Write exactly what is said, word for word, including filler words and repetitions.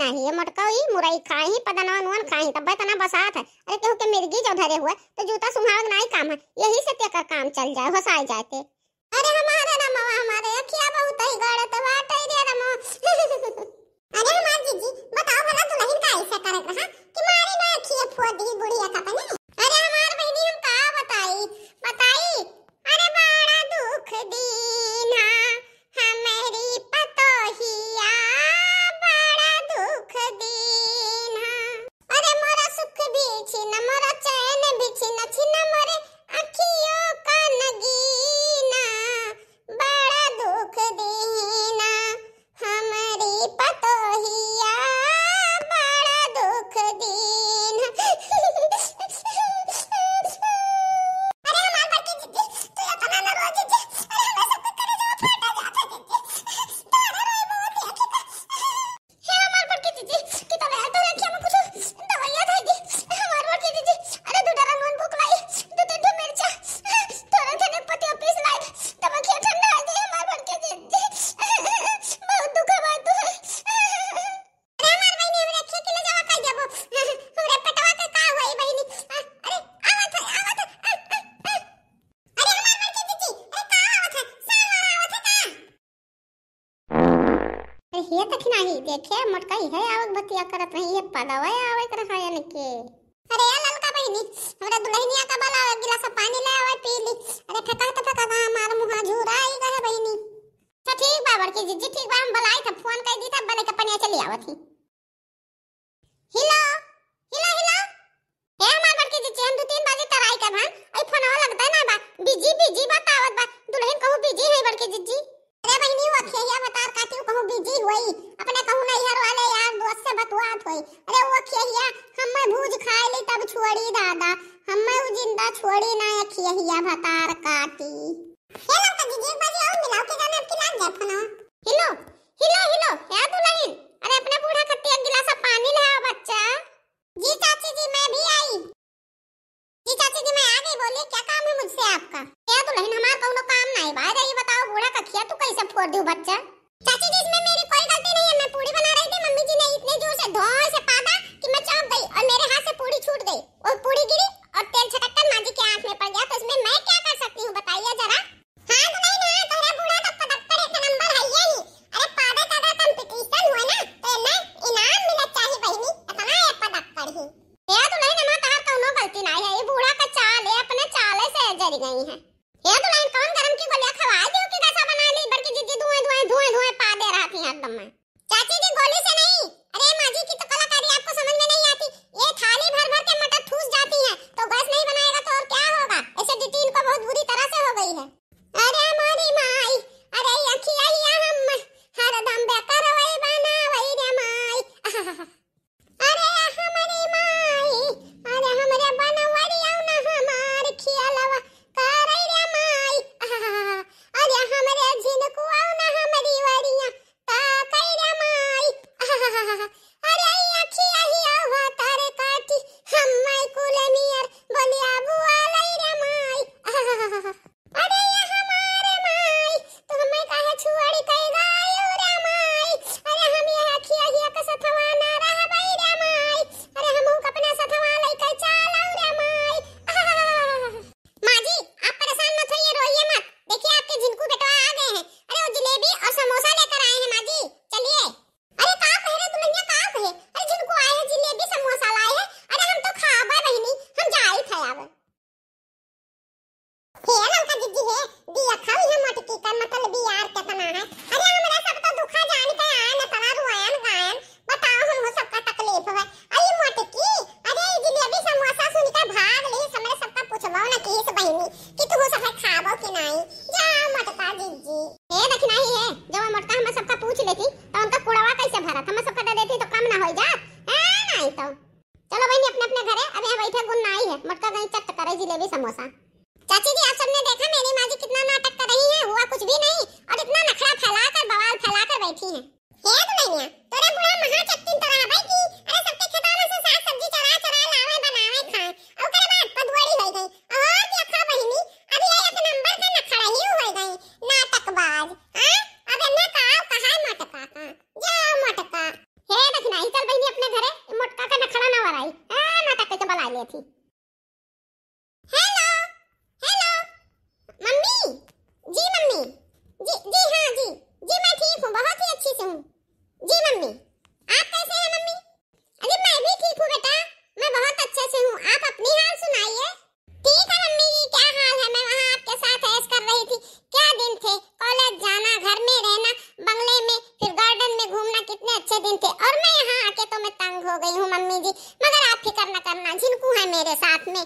नाही, ये मोटका ई मुरई खाई, पदनवा नुअन खाई, तब्बे तना बसात है। अरे केहू के मिर्गी जो धरे हुए, तो जूता सुंघावे के नाही काम है, यही से तेकर काम चल जाए, होसाई जाए ते। अरे हमारे रमवा, हमारे अखिया बहुत ही गड़त बाटे रे रमवा। अरे हमार जीजी, बताओ भला दुलहिन का ऐसे करत रहा कि मारी ना अखिए फोड़ दी बुढ़िया का तने। अरे हमार बहिनी हम का बताई, बताई। अरे बड़ा दुख दीना हमरी पतोहिया, बड़ा दुख दीना। अरे मोरा सुख भी छिन, मोरा चैन भी छिन, छिन मोरे अखियों का नगीना। बड़ा दुख दीना हमरी पतोहिया, बड़ा दुख दीना। अरे हमार बड़की जीजी, तू इतना न रो जीजी। अरे हमरा सबके करेजवा फाटा जाता जीजी। तोरे रोई बहुत ही अखी का। हे हमार बड़की जीजी, कि तब यार तोरे अखिया में कुछ दवाइयाँ धई दी। हमार बड़की जीजी, अरे दू डरा नून भूख लाई, दू तीन ठो मिर्चा, तोरे धने पतिया पीस लाई, तब अखिया ठंडा हो जाए हमार बड़की जीजी। बहुत दुख बा तू। अरे हमार बहिनी, हमरे अखिया के ले जावा का देबो? हमरे पेटवा के का होई बहिनी? अरे आवत है, आवत है। अरे हमार बड़की जीजी, अरे का आवत है? साला आवत है का? अरे हे तखी नाही, देखे मोटका इहे आवक बतिया करत रही, ये पदवा आवक रहा इनके। अरे ए ललका बहिनी, हमरा दुलहिनिया का बला गिलास पानी ले आवे पी ली। अरे फेंका तो फेंका था, हमार मुँह झूरा आई गए बहिनी। अच्छा ठीक बा बड़की जीजी, ठीक बा, हम बलाई था, फोन कर दी था, बले के पनिया चली आवत ही। Hello, hello, hello. हे हमार बड़की जीजी, हम दू तीन बाजी try करब हन, ई फोनवा लगता ना बा, busy, busy बतावत बा। दुलहिन कहूँ busy है बड़की जीजी। अरे बहिनी, वो अखिया भतार काटी कहूँ busy होई, अपने कहूँ नैहर वाले यार दोस्त से बतुआत होई। अरे वो अखिया हम्मे भूज खाए ली तब छोड़ी दादा, हम्मे उ जिंदा छोड़ी ना अखिया भतार काटी। हे ललका जीजी, एक बाजी और मिलाओ के जाने अब की लाग जाए फोनवा। हेलो, हेलो, हेलो, हे दुलहिन, अरे अपने बूढ़ा खत्ती एक गिलास पानी ले आओ बच्चा। जी चाची जी, मैं भी आई। जी चाची जी, मैं आ गई, बोलिए क्या काम है मुझसे आपका? हे दुलहिन, हमार कौनो काम नहीं बा, ये बताओ बूढ़ा कखिया तू कैसे फोड़ दियो बच्चा? चाची जी, इसमें मेरी कोई गलती नहीं है, मैं पूड़ी बना रही थी, मम्मी जी ने इतने जोर से धोए से पादा कि मैं चौंक गई और मेरे हाथ से पूड़ी छूट गई। वो पूड़ी गिरी और तेल छटककर माँ जी के आँख में पड़ गया, तो इसमें मैं क्या कर सकती हूँ बताइए जरा। हाँ दुलहिन, हाँ, तोहरे बूढ़ा तो पदक्कड़ एक नंबर है ही। अरे पादे का अगर competition हुए ना तो एमे इनाम मिले चाही बहिनी, इतना ये पदक्कड़ ही। हे दुलहिन, एमा तहार कौनो गलती नाही है, ई बूढ़ा का चाल है, अपने चाले से जरी गई है। हे दुलहिन, कौन गरम की गोलियां खवाए दियो कि गसा बना ली, बड़की जीजी धुएं धुएं धुएं धुएं पादे रहती हैं हरदम में। चाची जी, गोली से नहीं, अरे माँ जी की तो कलाकारी आपको समझ में नहीं आती। ये थाली भर भर के मटर ठूस जाती हैं, तो गैस नहीं बनाएगा तो और क्या होगा? Acidity इनको बहुत बुरी तरह से हो गई है। अरे मोरी माई, अरे अखिया हिया हम हरदम बेकरवई बनावई रे माई। अरे हमरी माई, अरे हमरे बनवरिया न हमार खियलवा करई रे माई। अरे हमरे झिनकुआ न हमरी वरिया ताकई रे माई। अरे अखिया हिया भतार काटी हम्मे कुल नियर बोलिया बुआलई रे माई। अरे ये हमारे माई, तू हमें काहे छोड़ के गयो रे माई? अरे हम ये अखिया हिया के सथवा ना रहबई रे माई। अरे हमहू के अपना सथवा लइके चलो रे माई। आह! माँ जी, आप परेशान मत होइए, रोइए मत। देखिए आपके झिनकू बेटवा आ गए हैं। अरे वो जिलेबी और समोसा लेकर आए हैं माँ जी, चलिए। अरे का कहे रे दुलहिनिया, का कहे? अरे झिनकू आए हैं, जिलेबी समोसा लाए हैं। अरे हम तो खाबे बहिनी, हम जाई थे अब। हे ललका जीजी हे, दिया खाऊ है मोटकी का मतलब यार कितना है। अरे हमरा सब तो दुखा जान के आयन, इतना रुआयन गायन, बताओ हमहू सबका तकलीफ है। अरे मोटकी, अरे ई जिलेबी समोसा सुन के भाग ली, हमरे सबका पूछबो न किस बहिनी कि तू सब खाबो कि नहीं। जा मोटका जीजी। हे दखिनाही हे, जब मोटका हम सबका पूछ लेती तो उनका कुड़वा कैसे भरत, हम सबका दे देती तो कम ना हो जात। हाँ, नहीं तो। चलो बहिनी, अपने अपने घरे, अब यहाँ बैठे गुण ना आई है, मोटका गई चट करे जिलेबी समोसा। चाची जी, आप सबने देखा मेरी माँ जी कितना नाटक कर रही है, हुआ कुछ भी नहीं और इतना नखरा फैला कर, बवाल फैला कर बैठी है। हे दुलहिनिया, तोरे बूढ़ा महाचट्टिन तो रहा भाई की, अरे सबके खेतवा में से साग सब्जी चोरा चोरा लावे बनावे खाए, और ओकरे बाद पदुआरी हो गई। और देखा बहिनी, अब ये एक नंबर का नखरा ही हो गई, नाटकबाज। हाँ, अब इन्हें का कहा मोटका का, जा मोटका। हे दखिनाही, जी मम्मी, आप कैसे हैं मम्मी? अरे मैं भी ठीक हूँ बेटा, मैं बहुत अच्छे से हूँ, आप अपनी हाल सुनाइए। ठीक है मम्मी जी, क्या हाल है, मैं वहाँ आपके साथ ऐश कर रही थी। क्या दिन थे, कॉलेज जाना, घर में रहना, बंगले में, फिर गार्डन में घूमना, कितने अच्छे दिन थे। और मैं यहाँ आके तो मैं तंग हो गई हूँ मम्मी जी। मगर आप फिक्र न करना, झिनकू है मेरे साथ में,